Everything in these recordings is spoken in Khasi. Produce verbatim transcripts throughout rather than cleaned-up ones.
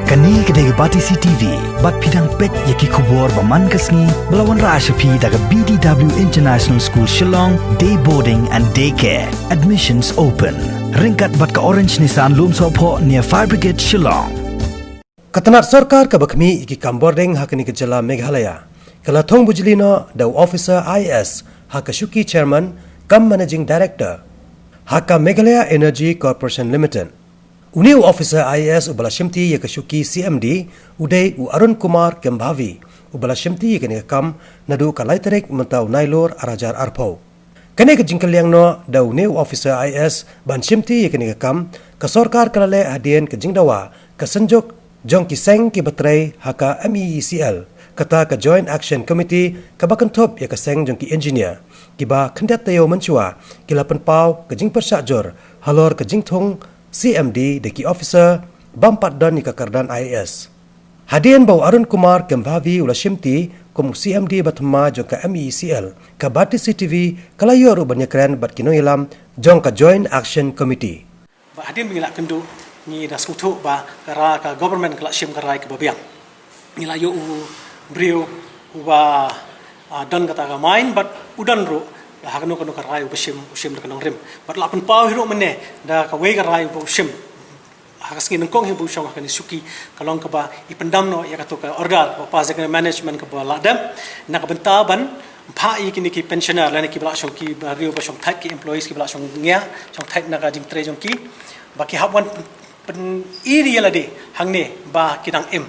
Kane ka dei ka Batesi T V, bad phi dang peit ïa ki khubor ba man ka sngi, ba la wanrah sha phi da ka B D W International School Shillong, Day Boarding and Day Care. Admissions open. Ryngkat bad ka Orange Nissan Lumsohphoh near Fire Brigade Shillong. Ka tnat sorkar kaba khmih ïa ki kam boarding ha kane ka jylla Meghalaya ka la thung bujli noh da u officer I A S ha ka shuki chairman cum managing director ha ka Meghalaya Energy Corporation Limited. Une u officer I A S uba la shimti ïa ka shuki C M D u dei u Arun Kumar Kembhavi, uba la shimti ïa kane ka kam naduh ka lai tarik mynta u Nailur ar hajar arphew. Kane ka jingkylliang noh da une u officer I A S ban shimti ïa kane ka kam, ka sorkar ka la leh hadien ka jingdawa ka synjuk jong ki seng kiba trei ha ka M E E C L, kata ka Joint Action Committee kaba kynthup ïa ka seng jong ki engineer kiba khyndiat taïew mynshuwa, ki la pynpaw ka jingpyrshah jur halor ka jingthung C M D da ki officer bym pat don ïa ka kyrdan I A S. Hadien ba u Arun Kumar Kembhavi u la shimti kum u C M D ba thymmai jong ka M E E C L, ka Batesi T V ka la ïoh ruh ban ïakren bad ki nongïalam jong ka Joint Action Committee. Ba hadien ba ngi la kynduh, ngi da sngewthuh ba ka ra-, ka government ka la shim ka rai kaba biang. Ngi la ïoh u briew uba, ah, don kata ka mind, bad u don ruh ha kano kano ka rai uba shim, u shim da ka nongrim. Bad la pynpaw hi ruh mynne da kawei ka rai uba u shim ha ka sngi nyngkong hi ba u shong ha kane ka shuki, ka long kaba i pyndam noh ïa kato ka order kaba pass ïa ka management kaba la dep na ka bynta ban phah ïa kine ki pensioner lane kiba la shong, ki briew ba shong thait, ki employees kiba la shong ngiah, shong thait na ka jingtrei jong ki, ba ki hap wan pyn-, pyni ïa lade hangne ba ki dang im.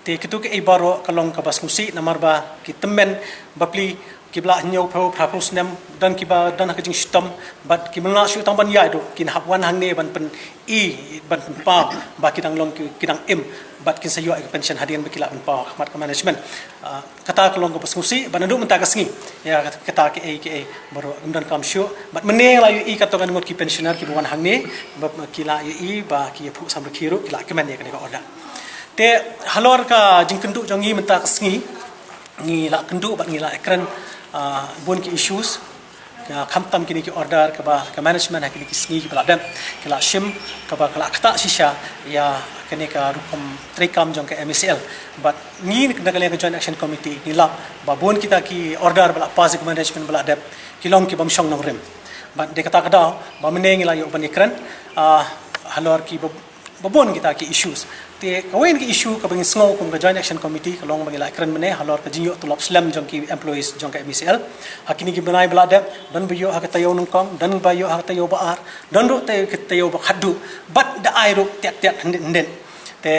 Te kito kiei baroh ka long kaba sngewsih namar ba ki tymmen bapli kiba la hynñiewphew, phraphew snem, don kiba don ha ka jingshitom, bad kiba la shu tang ban ïaid ruh kin hap wan hangne ban pyni, ban pynpaw ba ki dang long ki, ki dang im, bad kin sa ïoh ïa ka pension hadien ba ki la pynpaw ha khmat ka management. Ah, kata ka long kaba sngewsih, bad naduh mynta ka sngi ïa kata, kata kiei kiei baroh ym donkam shuh. Bad mynne la ïohi katto katne ngut ki pensioner kiba wan hangne, ba ki la ïohi ba ki ïa phuh samrkhie ruh, ki la kmen ïa kane ka order. Te halor ka jingkynduh jong ngi mynta ka sngi, ngi la kynduh bad ngi la ïakren, ah, bun ki issues, ah, khamtam kine ki order kaba ka management ha kine ki sngi kiba la dep ki la shim, kaba ka la ktah shisha ïa kane ka rukom treikam jong ka M E C L. Bad ngi na ka liang ka Joint Action Committee ngi lap ba bun kita ki order ba la pass ïa ka management ba la dep ki long ki bym shong nongrim. Bad dei kata ka daw ba mynne ngi la ïoh ban ïakren, ah, halor ki ba ba bun kita ki issues. Te kawei na ki issue kaba ngi sngew kum ka Joint Action Committee ka long ba ngi la kren mynne halor ka jingïoh tulop slem jong ki employees jong ka M E C L. Ha kine ki bnai ba la dep, don ba ïoh ha ka taïew nyngkong, don ba ïoh ha ka taïew ba ar, don ruh te ka taïew ba khatduh, bad da ai ruh tiak tiak hynnin hynnin. Te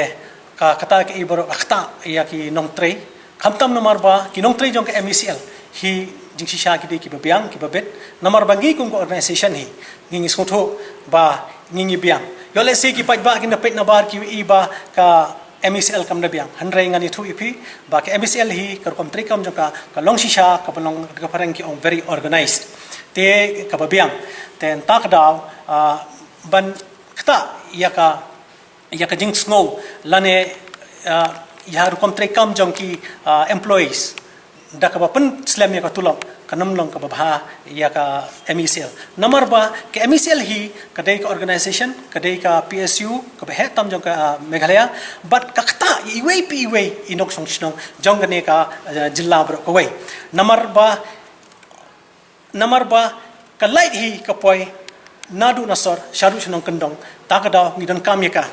ka, kata kiei baroh ka ktah ïa ki nongtrei, khamtam namar ba ki nongtrei jong ka M E C L hi jingshisha ki dei kiba biang, kiba bit. Namar ba ngi kum ka organization hi ngi, ngi sngewthuh ba ngi, ngi biang. Ïoh lehse ki paidbah kin da peit nabar ki ïohi ba ka M E C L kam da biang. Hynrei ngan ïathuh ïa phi ba ka M E C L hi ka rukom treikam jong ka ka long shisha, kaba long, ka phareng ki ong very organized. Te kaba biang. Te nangta ka daw, ah, ban ktah ïa ka ïa ka jingsngew lane, ah, ïa rukom treikam jong ki, ah, employees da kaba pynslem ïa ka tulop, kan ym long kaba bha ïa ka M E C L. Namar ba ka M E C L hi ka dei ka organization, ka dei ka P S U kaba heh tam jong ka, ah, Meghalaya, bad ka ktah ïa iwei pa iwei i nongshong shnong jong kane ka, ah, jylla baroh kawei. Namar ba namar ba ka light hi ka poi naduh na sor shaduh sha nongkyndong. Ta ka daw ngi donkam ïa ka.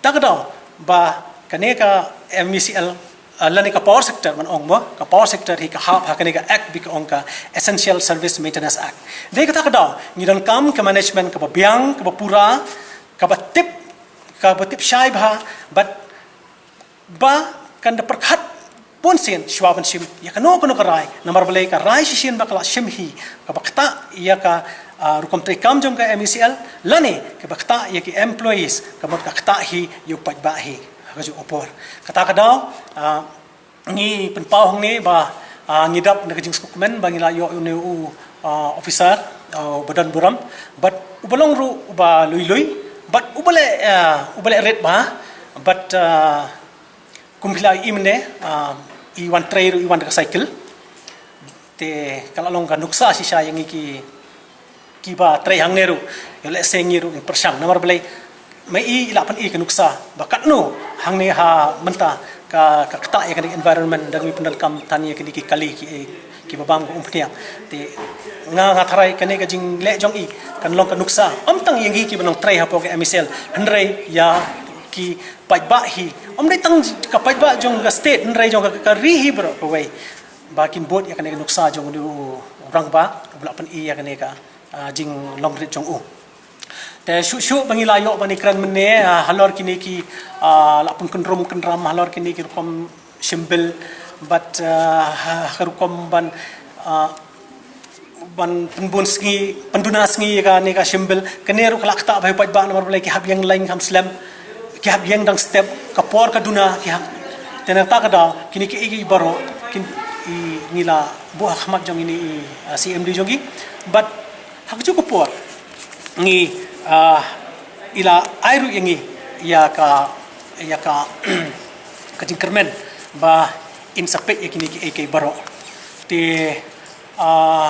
Ta ka daw ba kane ka M E C L, ah, lane ka power sector, ngan ong mo, ka power sector hi ka hap ha kane ka act ba ki ong ka Essential Service Maintenance Act. Dei kata ka daw ngi donkam ka management kaba biang, kaba pura, kaba tip, kaba tip shai bha, bad ba kan da pyrkhat bun sien shuwa ban shim ïa kano kano ka rai. Namar balei ka rai shisien ba ka la shim hi kaba ktah ïa ka, ah, rukom treikam jong ka M E C L, lane kaba ktah ïa ki employees, ka mut ka ktah hi ïa u paidbah hi ha kajuh ka por. Kata ka daw, ah, ngi pynpaw hangne ba, ah, ngi dap na ka jingsngewkmen ba ngi la ïoh une u, ah, officer, ah, uba don burom, bad uba long ruh uba lui lui, bad uba leh, ah, uba leh rit bha, bad, ah, kum phi la ïohi mynne, ah, i wan trei ruh i wan da ka cycle. Te ka la long ka nuksa shisha ïa ngi ki, kiba trei hangne ruh. Ïoh lehse ngi ruh ngin pyrshang. Namar balei Ma i lah pyni ka nuksa ba katno hangne ha mynta ka, ka ktah ïa kane ka environment da ngi pyndonkam than ïa kine ki kali ki, kiba bam ka umphniang. Te nga, nga tharai kane ka jingleh jong i kan long ka nuksa, ym tang ïa ngi kiba nongtrei hapoh ka M E C L, hynrei ïa ki paidbah hi. Ym dei tang ka paidbah jong ka state, hynrei jong ka, ka ri hi baroh kawei, ba kin bud ïa kane ka nuksa jong u rangbah uba lah pyni ïa kane ka, ah, jinglong rit jong u. Te shuh shuh ba ngi la ïoh ban ïakren mynne, ah, halor kine ki, ah, la pynkyndrum kyndram halor kine ki rukom shim bill, bad, ah, ha, ha rukom ban, ah, ban pynbun sngi, pynduna sngi ïa kane ka shim bill. Kane ruh ka la ktah bha ïa u paidbah namar balei ki hap ïeng line kham slem, ki hap ïeng dang step, ka por ka duna, ki hap. Te na kata ka daw kine kiei kiei baroh kin, i, ngi la buh ha khmat jong ine i, ah, C M D jong ngi. Bad ha kajuh ka por ngi, ah, i la ai ruh ïa ngi ïa ka, ïa ka, ka jingkyrmen ba in sa peit ïa kine kiei kiei baroh. Te, ah,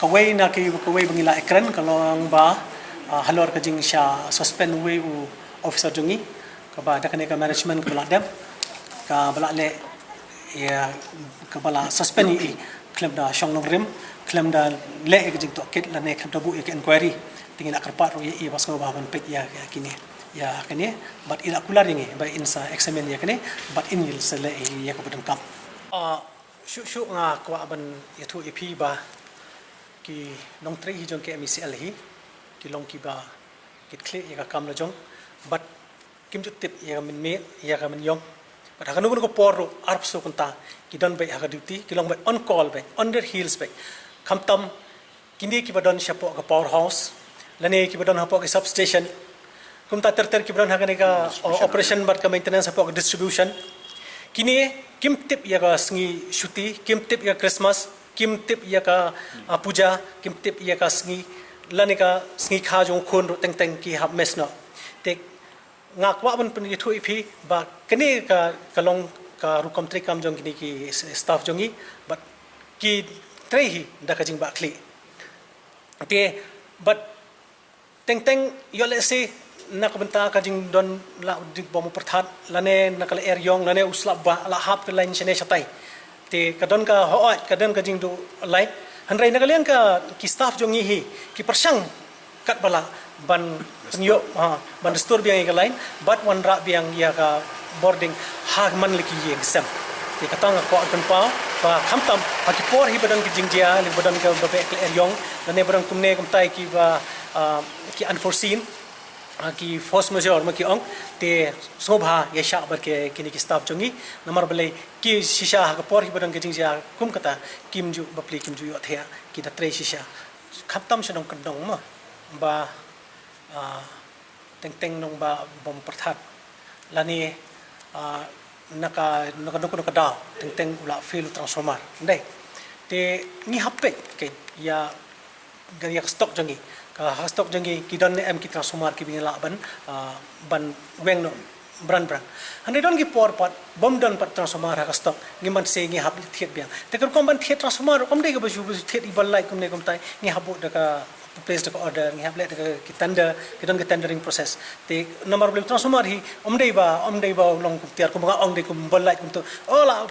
kawei na ki, kawei ba ngi la ïakren ka long ba, ah, halor ka jingshah suspend uwei u officer jong ngi, kaba da kane ka management kaba la dep, kaba la leh ïa, kaba la suspend ïa i khlem da shong nongrim, khlem da leh ïa ka jingtohkit lane khlem da buh ïa ka inquiry. Te ngi la kyrpad ruh ïa i ba sngewbha ban peit ïa, ïa kine, ïa kane, bad i la kular ïa ngi ba in sa examine ïa kane, bad in sa leh ïa kaba donkam. Ah, shuh shuh nga kwah ban ïathuh ïa phi ba ki nongtrei hi jong ka M E C L hi ki long kiba kit khlieh ïa ka kam la jong, bad kim ju tip ïa ka mynmiet, ïa ka myniong. Bad ha kano kano ka por ruh arphew kynta ki don beit ha ka duty, ki long beit on call beit, on their heels beit. Khamtam kine kiba don shapoh ka powerhouse, lane kiba don hapoh ka substation, kumta ter ter kiba don ha kane ka, o-, operation bad ka maintenance hapoh ka distribution. Kine kim tip ïa ka sngi shuti, kim tip ïa ka Christmas, kim tip ïa ka, ah, puja, kim tip ïa ka sngi, lane ka sngi kha jong u khun ruh teng teng ki hap miss noh. Te nga kwah ban pynïathuh ïa phi ba kane ka, ka long ka rukom treikam jong kine ki s-, staff jong ngi, bad ki trei hi da ka jingbakla. Te bad teng teng ïoh lehse na ka bynta ka jingdon la u ding bym pyrthat, lane na ka lyer ïong, lane u slap ba la hap ka line shane shatai. Te ka don ka hooid, ka don ka jingduh light. Hynrei na ka liang ka ki staff jong ngi hi ki pyrshang katba lah ban pynïoh, ha, ban restore biang ïa ka line bad wanrah biang ïa ka bording ha man la ki ïing ki sem. Te kata nga kwah pynpaw ba khamtam ha ki por hi ba don ki jingjia, lane ba don kaba beh ka lyer ïong, lane ba don kumne kumtai kiba, ah, ki unforeseen, ah, ki force majeure ma ki ong, te sngewbha ïa shah bad ki, kine ki staff jong ngi, namar balei ki shisha ha ka por hi ba don ki jingjia kum kata kim ju bapli, kim ju ïohthiah, ki da trei shisha. Khamtam sha nongkyndong mo ba, ah, teng teng nong ba bym pyrthat, lane, ah, na ka, na ka, na ka, na ka daw teng teng u la fail u transformer. Ndei. Te ngi hap peit ïa, ïa ka stock jong ngi. Ka ha stock jong ngi ki don ne em ki transformer kiba ngi lah ban, ah, ban weng noh bran bran. Hynrei don ki por pat bym don pat transformer ha ka stock, ngim ban sei, ngi hap thied biang. Te ka rukom ban thied transformer ym dei kaba shu thied i bol light kumne kumtai, ngi hap buh da ka, place da ka order, ngi hap leh da ka, ki tender, ki don ki tendering process. Te namar balei u transformer hi ym dei ba, ym dei ba u long kum tiar kumba nga ong dei kum bol light kumto. O la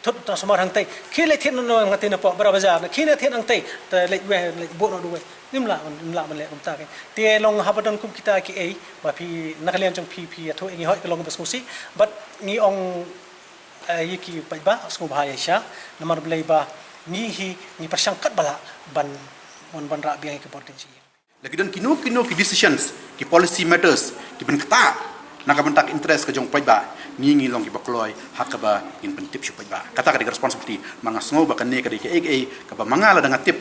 thut transformer hangtai, khie leit thied noh hangtai napoh Bra Bazar, khie leit thied hangtai, te leit wei, leit buh noh duwei. Ngim lah, ngim lah ban leh kumta. Te long haba don kum kita kiei ba phi, na ka liang jong phi, phi ïathuh ïa ngi, hooid ka long ba sngewsih, bad ngi ong, eh, ïa ki paidbah sngewbha ïa shah, namar balei ba ngi hi ngi pyrshang katba lah ban, ban, ban rah biang ïa ka bording jong ngi. La ki don kino kino ki decisions, ki policy matters kiban ktah na ka bynta ka interest ka jong u paidbah, ngi ngi long kiba kloi ha kaba ngin pyntip sha u paidbah. Kata ka dei ka responsibility. Ma nga sngew ba kane ka dei kaei kaei kaba ma nga lada nga tip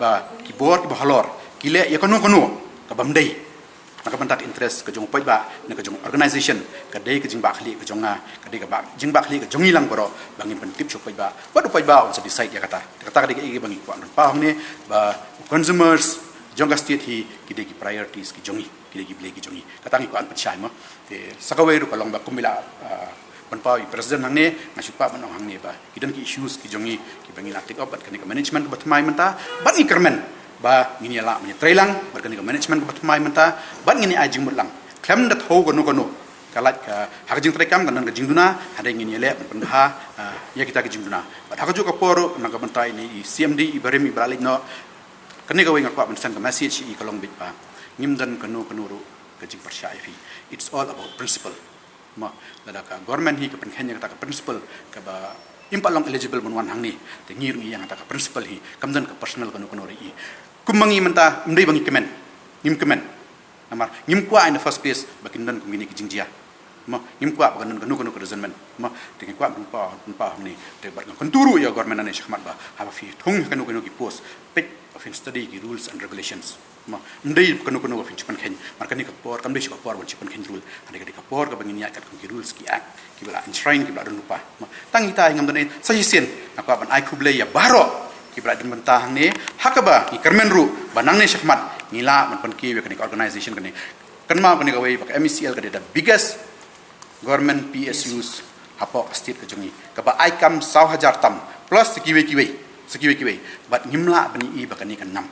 ba ki bor kiba halor ki leh ïa kano kano ka bym dei na ka bynta ka interest ka jong u paidbah, na ka jong u organisation, ka dei ka jingbakla ka jong nga, ka dei ka ba, jingbakla ka jong ngi lang baroh ba ngin pyntip sha u paidbah, bad u paidbah un sa decide ïa kata. Kata ka dei kaei ba ngi kwah ban pynpaw hangne, ba u consumers jong ka state hi ki dei ki priorities ki jong ngi, ki dei ki blei ki jong ngi. Kata ngi kwah ban pynshai mo. Te sa kawei ruh ka long ba kumba la, ah, pynpaw i president hangne, nga shu kwah ban ong hangne ba ki don ki issues ki jong ngi kiba ngi la take up bad kane ka management kaba thymmai mynta, bad ngi kyrmen ba ngin ïa lah ban ïa trei lang bad kane ka management kaba thymmai mynta, bad ngin ïa ai jingmut lang. Khlem da thew kano kano ka lait ka ha ka jingtrei kam, kan don ka jingduna, hynrei ngin ïa leh ban pynbha ïa kita ka jingduna. Bad ha kajuh ka por ruh, na ka bynta ine i C M D iba rim iba la leit noh, kane kawei nga kwah ban send ka message ïa i ka long beit ba ngim don kano kano ruh ka jingpyrshah ïa phi. It's all about principle. Mo, lada ka government hi ka pynkheiñ ïa kata ka principle kaba im pat long eligible ban wan hangne, te ngi ruh ngi ïa kata ka principle hi, kam don ka personal kano kano ruh ïa i. Kum ma ngi mynta, ym dei ba ngi kmen, ngim kmen. Namar ngim kwah in the first place ba kin don kum kine ki jingjia. Mo, ngim kwah ba kan don kano kano ka resentment. Mo, te ngi kwah ban pynpaw, pynpaw hangne, te bad ngan kyntu ruh ïa government nangne shakhmat ba haba phi thung kano kano ki post, peit ba phin study ki rules and regulations. Mo, ym dei kano kano ba phin shu pynkheiñ. Namar kane ka por kam dei shu ka por ban shu pynkheiñ rule, hynrei ka dei ka por kaba ngin ïaid katkum ki rules, ki act kiba la enshrine, kiba la don lypa. Mo, tang ita hi ngam don ei, sa shisien nga kwah ban ai khublei ïa baroh kiba la don bynta hangne, ha kaba ngi kyrmen ruh ba nangne shakhmat ngi lah ban pynkiew ïa kane ka organization kane. Kynmaw kane kawei ba ka M E C L ka dei the biggest government P S Us hapoh ka state ka jong ngi, kaba ai kam saw hajar tam plus sa kiwei kiwei, sa kiwei kiwei. Bad ngim lah ban ïohi ba kane kan ngam.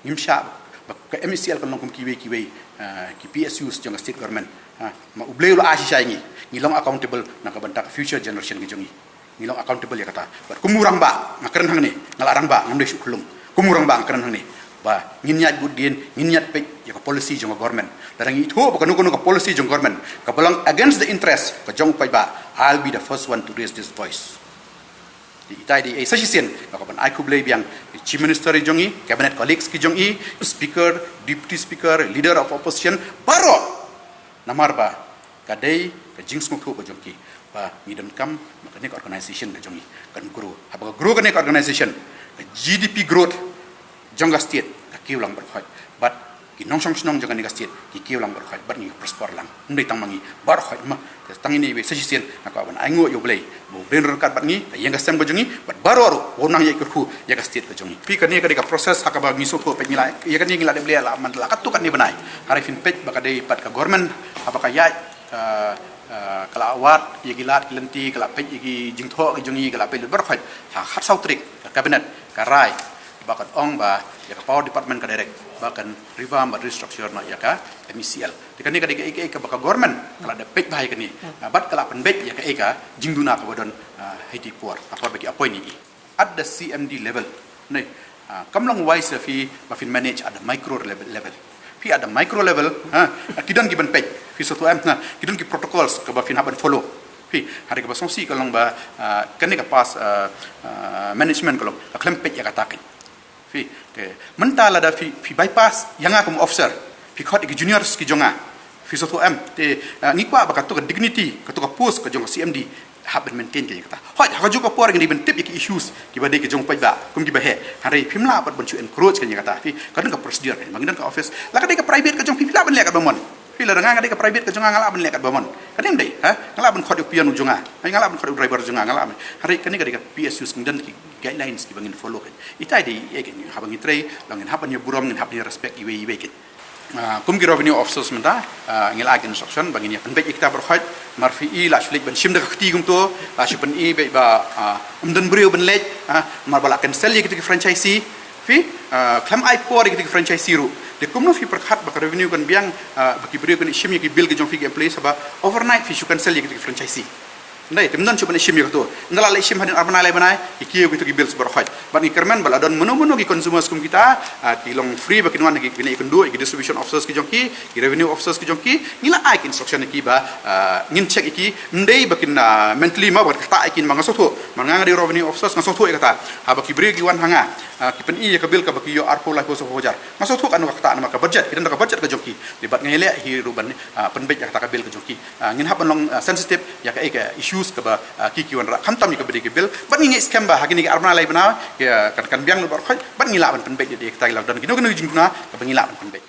Ngim shah ba ka M E C L kan long kum kiwei kiwei, ah, ki P S Us jong ka state government. Ah, ma U Blei u la ai shisha ïa ngi, ngi long accountable na ka bynta ka future generation ka jong ngi. Ngi long accountable ïa kata. Bad kum u rangbah nga kren hangne, nga la rangbah, ngam dei shu khyllung. Kum u rangbah nga kren hangne ba ngin ïaid bud dien, ngin ïaid peit ïa ka policy jong ka government. Lada ngi ithuh ba kano kano ka policy jong government kaba long against the interest ka jong u paidbah, I'll be the first one to raise this voice. Ita i dei ei, sa shisien nga kwah ban ai khublei biang ïa Chief Minister i jong i, cabinet colleagues ki jong i, Speaker, Deputy Speaker, Leader of Opposition, baroh. Namar ba ka dei ka jingsngewthuh ka jong ki ba ngi donkam ba kane ka organization ka jong ngi kan grow. Haba ka grow kane ka organization, ka G D P growth jong ka state ka kiew lang baroh khoit, bad ki nongshong shnong jong kane ka state ki kiew lang baroh khoit, bad ngi ka prosper lang. Ym dei tang ma ngi, baroh khoit. Ma tang ine iwei, sa shisien nga kwah ban ai nguh ïa U Blei ba u don ryngkat bad ngi, ka ïing ka sem ka jong ngi, bad baroh ruh ba u nang ïa kyrkhu ïa ka state ka jong ngi. Phi, kane ka dei ka process ha kaba ngi sngewthuh, peit ngi la, ïa kane ngi la dep leh la man la katto katne bnai. Hynrei phin peit ba ka dei pat ka government haba ka ïaid, ah, ah, ka la wad ïa ki lad ki lynti, ka la peit ïa ki jingthoh ki jong ngi, ka la peit lut baroh khoit. Ha ka khatsaw tarik ka cabinet ka rai ba kan ong ba ïa ka power department ka direct ba kan revamp bad restructure noh ïa ka M E C L. Te kane ka dei kaei kaei kaba ka government ka la dep peit bha ïa kane, ah, bad ka la pynbeit ïa kaei ka jingduna kaba don, ah, ha itei i por, ha por ba ki appoint ïa i at the C M D level. Ne, ah, kam long wise ïa phi ba phin manage at the micro level, level. Phi at the micro level, ha, ki don ki ban peit, phi sngewthuh em, ha, ki don ki protocols kaba phin hap ban follow. Phi, hynrei kaba sngewsih ka long ba, ah, kane ka past, ah, ah, management ka long ka khlem peit ïa kata kein. Phi, te mynta lada phi, phi bypass ïa nga kum officer, phi khot ïa ki juniors ki jong nga, phi sngewthuh em, te, ah, ngi kwah ba kato ka dignity, kato ka post ka jong ka C M D hap ban maintain ka ïa kata. Hooid, ha kajuh ka por ngi dei ban tip ïa ki issues kiba dei ka jong u paidbah kum kiba heh. Hynrei phim lah pat ban shu encroach ka ïa kata. Phi, ka don ka procedure, ka, ma ngi don ka office. La ka dei ka private ka jong phi, phi lah ban leh katba mon. Phi, lada nga nga dei ka private ka jong nga, nga lah ban leh katba mon. Ka dei ym dei, ha? Nga lah ban khot ïa u peon u jong nga. Nga lah ban khot ïa u driver jong nga, nga lah ban. Hynrei kane ka dei ka P S Us, ngi don ki guidelines kiba ngin follow ka. Ita i dei, eh, haba ngi trei, la ngin hap ban ïa burom, ngin hap ban ïa respect iwei iwei kein. Ah, kum ki revenue officers mynta, ah, ngi la ai ka instruction ba ngin ïa pynbeit ïa kita baroh khoit. Namar phi i la shu leit ban shim da ka kti kumto, la shu pyni beit ba, ah, ym don briew ban leit, ah, namar ba la cancel ïa kita ki franchisee. Phi, ah, khlem ai por ïa kita ki franchisee ruh. Te kumno phi pyrkhat ba ka revenue kan biang, ah, ba ki briew kan shim ïa ki bill ka jong phi ki employees haba overnight phi shu cancel ïa kita ki franchisee. Ym dei, te ym don shuh ban shim ïa kato. Ynda la leit shim hadien ar bnai lai bnai, ki kiew kito ki bills baroh khoit. Bad ngi kyrmen ba la don mano mano ki consumers kum kita, ah, ki long free ba kin wan ha kine ki kynduh, ki distribution officers ki jong ki, ki revenue officers ki jong ki, ngi la ai ki instruction ïa ki ba, ah, ngin check ïa ki, ym dei ba kin, ah, mentally mo ba kin ktah ïa ki, ba nga sngewthuh. Namar nga nga dei revenue officers, nga sngewthuh ïa kata. Haba ki briew ki wan ha nga, ah, ki pyni ïa ka bill kaba ki ïoh arphew laiphew sawphew hajar, nga swngew ka, kano ka ktah, namar ka budget, ki don ka budget ka jong ki. Te bad nga ïaleh hi ruh ban, ah, pynbeit ïa kata ka bill ka jong ki. Ah, ngin hap ban long, ah, sensitive ïa kaei ka issues kaba, ah, ki ki wanrah, khamtam ïa kaba dei ka bill. Bad ngi ngeit skhem ba ha kine ki ar bnai lai bnai, ah, kan, kan biang lut baroh khoit, bad ngi lah ban pynbeit ïa kata, ki la don kino kino ki jingduna kaba ngi lah ban pynbeit.